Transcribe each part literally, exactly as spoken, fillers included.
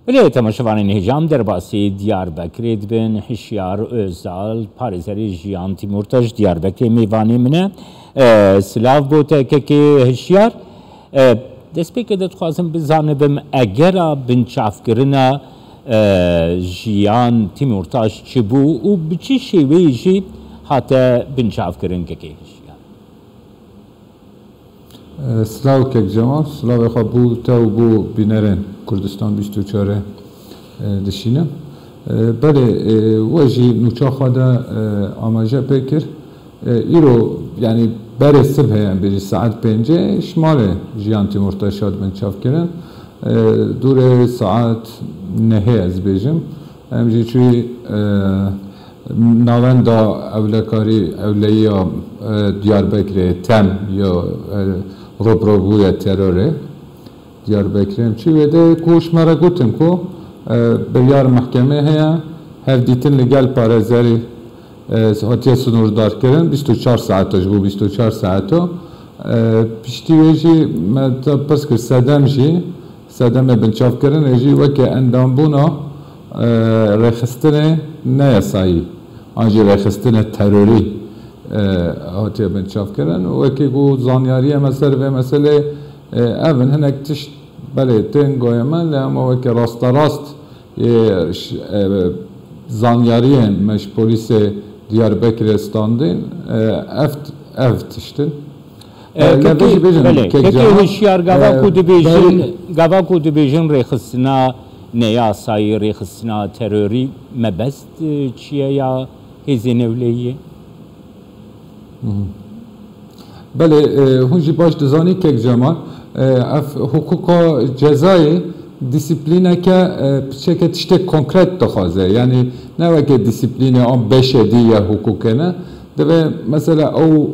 Belê, temaşevanên hêja, em derbasî Diyarbekirê dibin. Hişyar Ozal, parêzerê Jiyan Tîmûrtaş, Diyarbekirê mêvanê min e. E, silav bo te kekê Hişyar. E, destpêkê de dixwazim bizanibim, egera binçavkirina, e, Jiyan Tîmûrtaş çi bû û bi çi şêweyê jî hate binçavkirin, kekê Hişyar? Silav kek Cemal, silavê xwe bo te û bo bînerên Kurdistan bîst û çar e dişînim. Belê, we jî nûça xwe de amaje pê kir. Îro, yanî berê sibhê, em bêjî saet pêncê, ji malê Jiyan Tîmûrtaş hat binçavkirin. Dûrê saet nehê ez bêjim. Em jî çûyî navenda ewlekarî, ewleyiya Diyarbekirê, tem ya robrobûya terorê Diyarbekirê em çûyî. Wê de ku ji me re gotin ku biryar mehkemê heye, hevdîtin li gel parêzerî hatiye sinûrdarkirin, bîst û çar saeto, ji bo bîst û çar saeto. Piştî wê jî me te pirs kir, sedem jî, sedemê binçavkirinê jî weke endambûna rêxistinê neyasayî an jî rêxistinê terorî hatiye binçavkirin. Wekî ku zanyariyê me ser vê meselê ev in, hinek tişt belê tên goyê me, lê hema weke rasterast yê zanyariyên me ji polîsê Diyarbekirê standîn, ev, ev tişt in. Kekê hişyar, gava ku dibêjin, gava ku dibêjin rêxistina neyasayî, rêxistina terorî, mebest çi ye ya hêzên ewleyiyê? Belê, hûn jî baş dizanî kek Cemal, ev hiqûqa cezayê dîsîplîneke piçeke tiştê konkret dixwaze. Yanî ne weke dîsîplînê an beşê dî ya hiqûqê ne. Divê mesela ew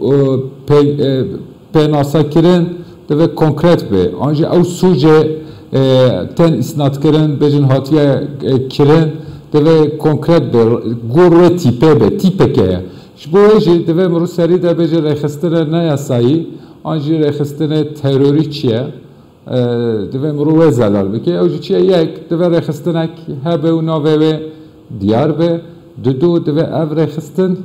pê pênasekirin divê konkret be. An jî ew sûcê tên îsnadkirin, bêjin hatiye kirin, divê konkret be, gor wê tîpê be, tîpeke ye. Ji bo wê jî divê mirov serî de bêje rêxistinê neyasayî an jî rêxistinê terorî çi ye. Divê mirov wê zelal bike. Ew jî çi ye? Yek, divê rêxistinek hebe û navê wê diyar be. Didu, divê ev rêxistin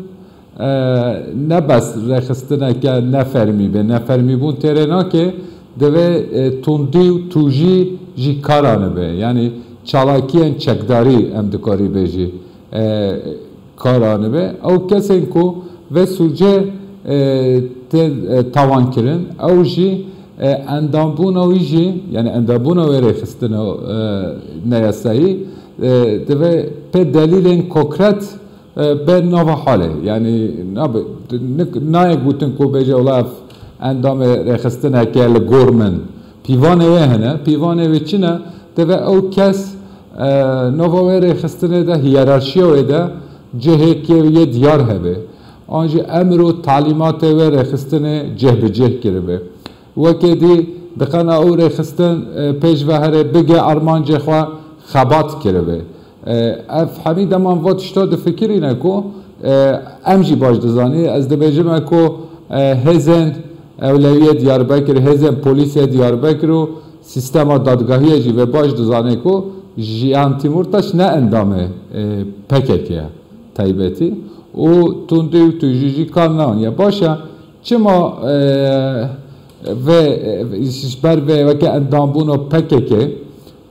ne bes rêxistineke nefermî be, nefermîbûn têrê nake, divê tundî û tûjî jî kar anibe. Yanî çalakiyên çekdarî em dikarî bêjî kar anibe. Ew kesên ku vê sûcê tên tawankirin, ew jî endambûna wî jî, yanî endambûna wê rêxistina neyasayî divê pê delîlên konkret bê nava halê. Yanî nabe, nayê gotin ku bêje wela ev endamê rêxistineke li gor min. Pîvanê wê hene. Pîvanê wê çi ne? Divê ew kes nava wê rêxistinê de, hiyerarşiya wê de cihekê yê diyar hebe. An jî emir û talîmatê wê rêxistinê cih bi cih kiribe. Wekê dî diqena ew rêxistin pêş ve here, bige armancê xwe xebat kiribe. Ev hemî deman va tişta difikirîne ku em jî baş dizanî, ez dibêjime ku hêzên ewlewiyê Diyarbekir, hêzên polîsê Diyarbekir û sîstema dadgahiyê jî vê baş dizane ku Jiyan Tîmûrtaş ne endamê P K K ye taybetî û tundî û tûjî jî kar neaniye. Baş e, çima vê, ji ber vê weke endambûna P K K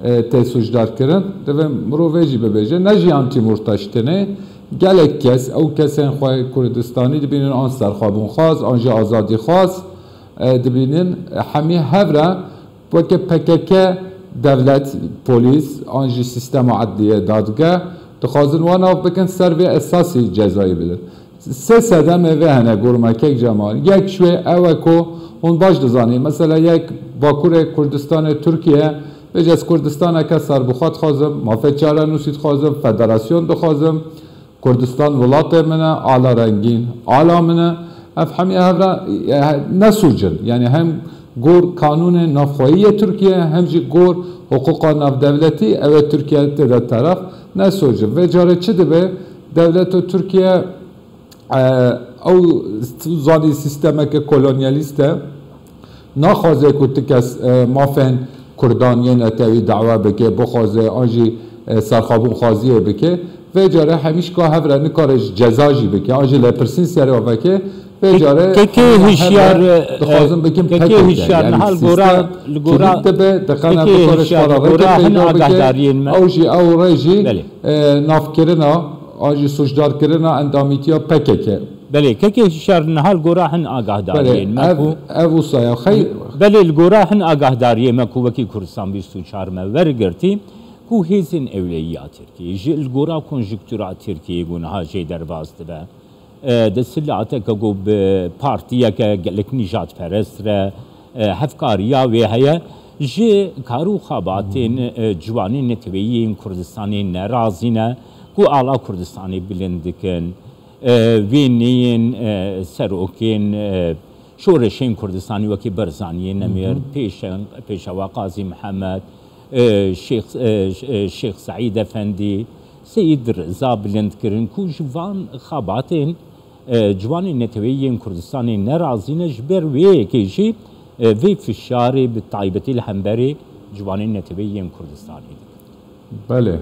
tê sûcdar kirin, divê mirov vê jî bibêje. Ne Jiyan Tîmûrtaş tenê, gelek kes, ew kesên xwe Kurdistanî dibînin, an serxwebûnxwaz, an jî azadîxwaz dibînin. Hemî hev re weke P K K dewlet, polîs, an jî sîstema edliyê, dadgeh, dixwazin wan av bikin, ser vê esasî cezayî bidin. Sê sedemê vê hene, gor me kek Cemal. Yek ji wê ew e ku hûn baş dizanî. Mesela yek Bakurê Kurdistanê Tirkiye bêje, ez Kurdistaneke serbixwe dixwazim, mafê çarenûsî dixwazim, federasyon dixwazim, Kurdistan welatê min e, ala rengîn, ala min e. Ev hemî hev re, e, ne sûc in. Yanî hem gor kanûnê navxweyî yê Tirkiye, hem jî gor hiqûqa navdewletî, ew ê Tirkiye tê de teref, ne sûc in. Vê carê çi dibe? Dewleto Tirkiye Ew zanî sîstemeke kolonyalîst e. Naxwaze ku ti kes mafên Kurdan yên netewî dawa bike, bixwaze, an jî, e, serxwebûnxwaziyê bike. Vê care hemîşka hev re nikare ji ceza jî bike, an jî lêpirsîn serê wê veke. Vê care kekê hişyar, e, dixwazin bikin kekê P K K, hişyar yani niha li gora, sistem li gora, kilît dibe, dixane kekê bikare ji hişyar xwe li re gora reke hin peyda bike. Agahdariyên me. Ew jî ew re jî, belê, e, navkirina, an jî sûcdarkirina endamîtiya P K K. Belê, kekê hişyar niha li gora hin agahdariyên me ku, ev, ev wisa ya xey- belê, li gora hin agahdariyê me ku wekî Kurdistan bîst û çar me wergirtî, ku hêzên ewleyiya Tirkiyê ji li gora konjuktura Tirkiyê ku niha jê derbas dibe, e, desthilateke ku bi partiyeke gelek nîjadperest re, e, hevkariya wê heye, ji kar û xebatên, e, ciwanên neteweyî yên Kurdistanê nerazî ne, ku ala Kurdistanê bilind dikin. E, wê neyên, e, serokên, e, şoreşên Kurdistanî wekî Barzaniyê Nemêrd, Pêşe-, Pêşewa Qazî Mihemed, e, Şêx, e, Ş-, e, Şêx Seîd Efendî, Seyîd Riza bilind kirin ku ji van xebatên, e, ciwanên neteweyî yên Kurdistanê nerazî ne, ji ber wê yekê jî, e, vê fişarê bi taybetî li hemberî ciwanên neteweyî yên Kurdistanê dikin. Belê.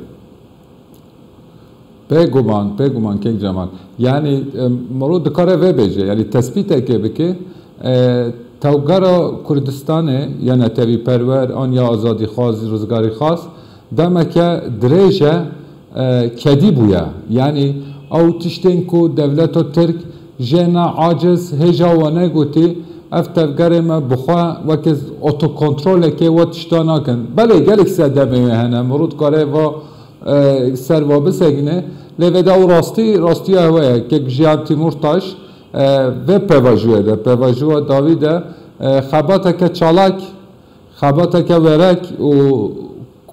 Bêguman, bêguman kek Cemal. Yani, e, mirov dikare vê bêje, yani tespîtekê bike, e, tewgera Kurdistanê ya netewîperwer an ya azadîxwaz, rizgarîxwaz, demeke dirêj e, e, kedî bûye. Yani, ew tiştên ku dewleta Tirk jê ne aciz, hêja we negotî, ev tevgerê me bi xwe weke otokontrolekê we tişta nakin. Belê, gelek sedemê wê hene, mirov dikare va, e, ser va bisekine. Lê vê de ew rastî, rastiya we ye. Kek Jiyan Tîmûrtaş, e, vê pêvajoyê de, pêvajoya dawî de, e, xebateke çalak, xebateke werek û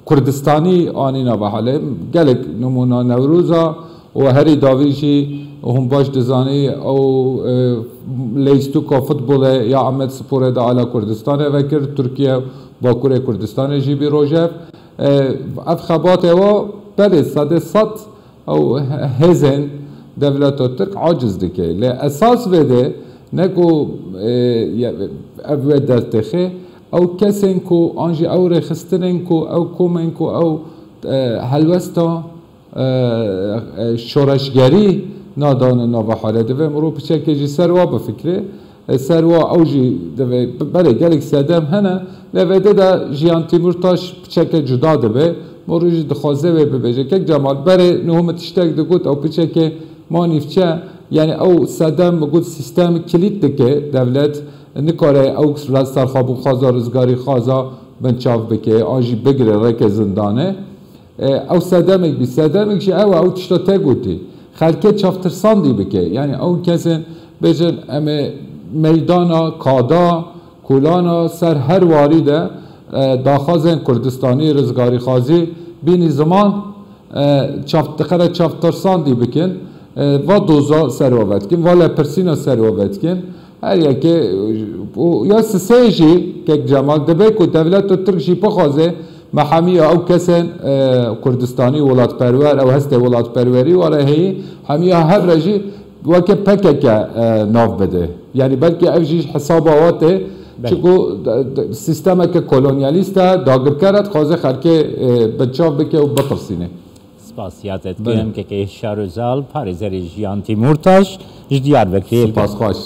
Kurdistanî anî nava halê. Gelek nimûna Newroza û herî dawî jî hûn baş dizanî ew, e, leyîstûka futbolê ya Amedsporê de ala Kurdistanê vekir, Tirkiye, Bakurê Kurdistanê jî bî rojev. E, ev xebatê wa belê sedê sed ew hêzên dewleta Tirk aciz dike. Lê esas vê de ne ku, e, ye-, ev wê dest dixe, ew kesên ku an jî ew rêxistinên ku ew komên ku ew, e, helwesta, e, e, şoreşgerî nadane nava halê, divê mirov piçekê jî ser wa bifikre. E, ser wa ew jî divê, belê gelek sedem hene, lê vê de de Jiyan Tîmûrtaş piçeke cuda dibe. Mirov jî dixwaze wê bibêje. Kek Cemal, berê niho min tiştek digot, ew piçeke manîvçe, yani ew sedem, min got, sîstem kilît dike, dewlet nikare ew serxwebûnxwaza, rizgarîxwaza binçav bike, an jî bigire rêke zindanê. E, ew sedemek bî. Sedemek jî ew e, ew tişta te gotî. Xelkê çavtirsandî bike. Yani ew kesên bêjin, em ê meydana, kada, kolana, ser her warî de, e, daxwazên Kurdistanî, rizgarîxwazî bînî ziman, e, çav-, dikare çavtirsandî bikin, e, va doza ser we vedikin, va lêpirsîna ser we vedikin. Her yekê, û ya sisê jî, kek Cemal, dibe ku dewleta Tirk jî bixwaze me hemiya ew kesên, e, Kurdistanî, welatperwer, ew hestê welatperwerî were heyî, hemiya hev re jî weke P K K, e, nav bide. Yani belkî ev jî hesaba we tê, belê, çiku de, de, sîstemeke kolonyalîst e, dagirker e, dixwaze xelkê, e, binçav bike û bitirsîne. Spasiya te dikim, belê, kekê Hişyar Özal, parêzerê Jiyan Tîmûrtaş ji Diyarbekirê. Spas xweş.